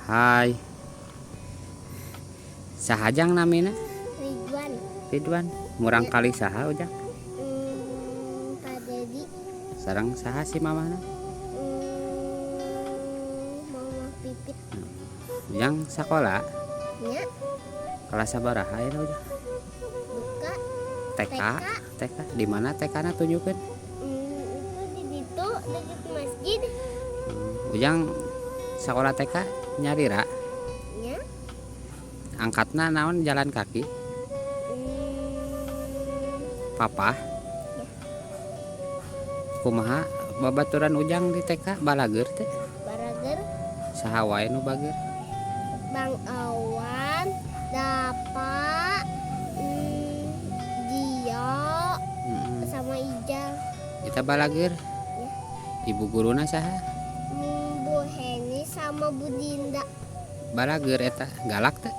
Hai. Saha jang namina? Ridwan. Ridwan. Murang kali saha ujang? Pak Dedi. Sareng saha si mamahna? Mama Pipit. Ujang sakola? Nya. Kelas sabaraha ayeuna ujang? Buka. TK. TK. TK. Di mana TK-na tunjukkeun? Itu di situ dekat masjid. Ujang sekolah TK nyalira? Nya. Angkatna naon, jalan kaki? Papa? Ya. Kumaha babaturan ujang di TK, balageur teh? Barageur. Saha wae nu bageur? Bang Awan, Dapa, Gio, sama Ijal. Kita balageur? Ya. Ibu guruna saha? Bu Heni sama Bu Dinda. Balageur eta, galak teh?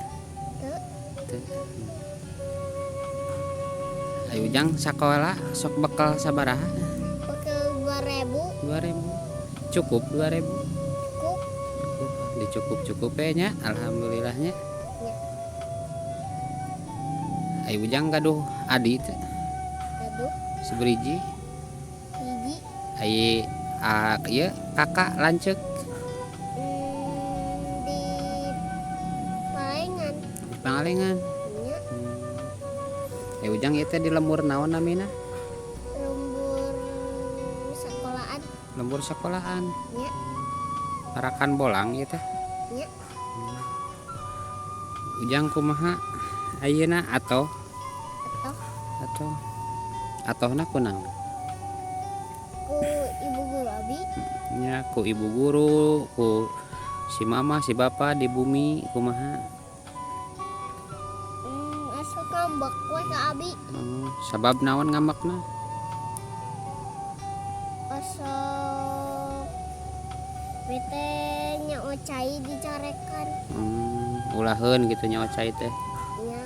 Teu. Teu. Ayo ujang sakola sok bekal sabaraha? Bekal 2000. 2000. Cukup 2000? Cukup. Cukup. Dicukup-cukup nya, alhamdulillahnya. Ya. Ayo ujang gaduh adi teh? Gaduh. Seberiji? Hiji. Ai ieu kakak lanceuk? Di Palengan. Di Pangalengan. Nya. Ayo ujang ieu teh di lembur naon namina? Lembur sekolahan. Lembur sekolahan. Nya. Parakan bolang ieu teh. Nya. Ujang kumaha ayeuna atoh? Atoh. Atoh. Atohna kunaon? Ku ibu guru abi. Nya, ku ibu guru, ku si mama, si bapak di bumi kumaha? Asup ngambek we ka abi. Sabab naon ngambekna? Osok bete nyaho cai dicarekan. Ulaheun gitu nyaho cai teh. Nya.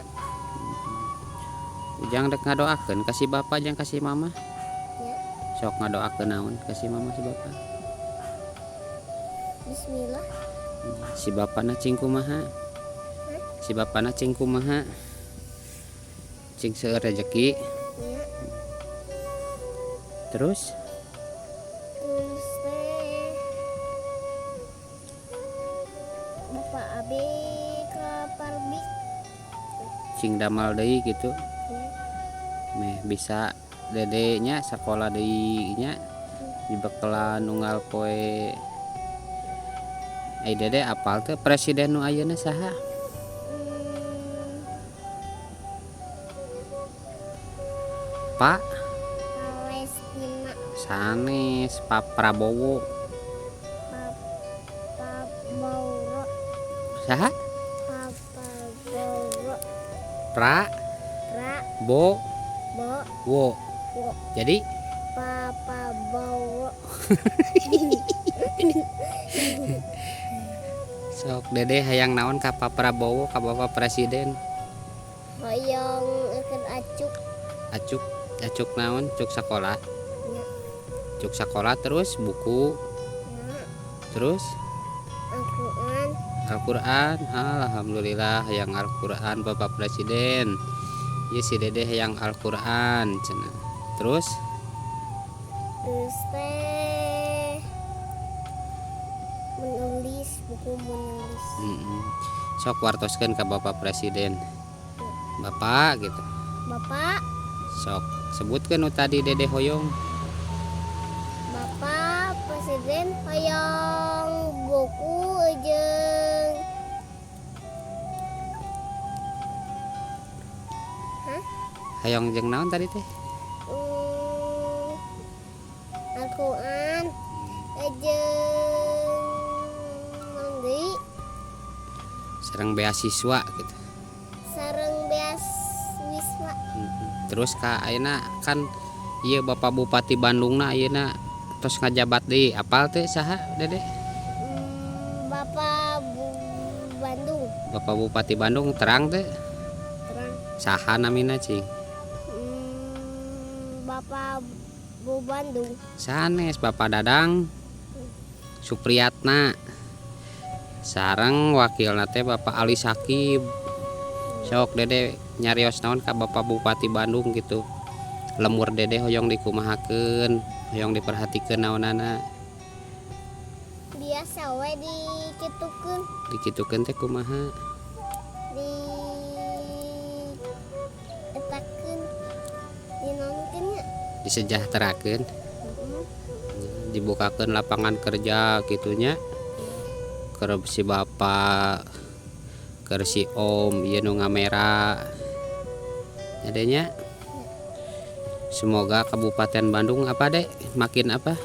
Ujang rek ngadoakeun ka si bapak jeung ka si mama? Nya. Sok ngadoakeun naon ka si mama si bapak? Bismillah. Si bapana cing kumaha? Hah? Si bapana cing kumaha? Cing seueur rezeki. Nya. Terus? Terus teh bapak abi ke pabrik. Cing damal deui gitu. Nya. Meh bisa dedenya sekolah deui nya, dibekelan unggal poe. Ai dede apal teh presiden nu ayeuna saha? Pak Palestina. Sanes, Pak Prabowo. Pak Prabowo. Saha? Pak Prabowo. Pra Pra Bo Bo Wo. Wo. Jadi Pak Prabowo. Sok dede hayang naon ka Pak Prabowo, ka Bapak Presiden? Hayang ekeun acuk. Acuk, acuk naon? Cuk sekolah. Nya. Cuk sekolah terus buku. Nya. Terus? Al-Quran. Al-Quran. Alhamdulillah hayang Al-Quran Bapak Presiden. Ieu si dede hayang Al-Quran cenah. Terus? Terus teh menulis, buku menulis. Sok wartoskeun ka Bapak Presiden. Bapak gitu. Bapak. Sok sebutkeun nu tadi dede hoyong. Bapak Presiden hoyong buku jeung Hah? Hoyong jeung naon tadi teh? Al-Quran jeung naon deui? Sareng beasiswa gitu. Sareng beasiswa. Terus ka ayeuna kan ieu Bapak Bupati Bandungna ayeuna tos ngajabat deui, apal teh saha dede? Bapak Bandung. Bapak Bupati Bandung terang teh? Terang. Saha namina cing? Bapak Bu Bandung. Sanes, Bapak Dadang Supriyatna. Sareng wakilna teh Bapak Ali Sakib. Sok Dede nyarios naon ka Bapak Bupati Bandung gitu? Lembur Dede hoyong dikumahakeun, hoyong diperhatikeun naonana? Biasa we, dikitukeun. Dikitukeun teh kumaha? Di etakeun, dinaonkeun nya. Disejahterakeun. Heeh. Dibukakeun lapangan kerja gitunya keur si bapak, keur si om ieu nu ngamera adanya. Semoga Kabupaten Bandung apa, Dek, makin apa?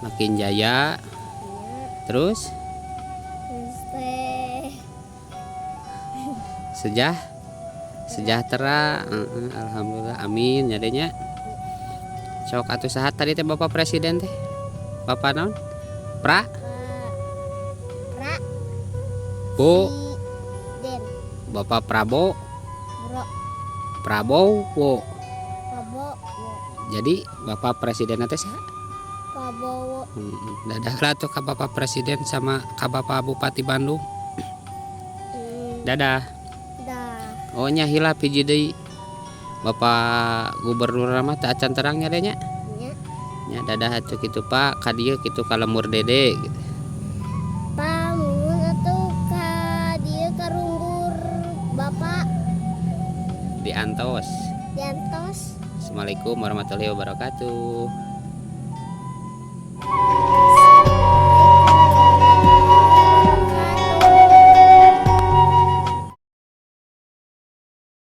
Makin jaya. Nya. Terus? Terus teh sejahtera. Heeh, alhamdulillah, amin ya nya. Sok atuh, saha tadi teh Bapak Presiden teh? Bapak naon? Pra Pak Pra Bu Si Den. Bapak Prabowo. Bro. Prabowo. Prabowo. Jadi Bapak Presiden teh saha? Prabowo. Dadah lah tuh ke Bapak Presiden sama ke Bapak Bupati Bandung. Dadah. Dah. Oh nya, hilap hiji deui. Bapak Gubernur mah teu acan terang nya, nya. Nya. Nya, dadah atuh kitu, Pak, ka dieu kitu, ka lembur Dede gitu. Pamun atuh ka dieu, ka lembur Bapak. Diantos. Diantos. Assalamualaikum warahmatullahi wabarakatuh.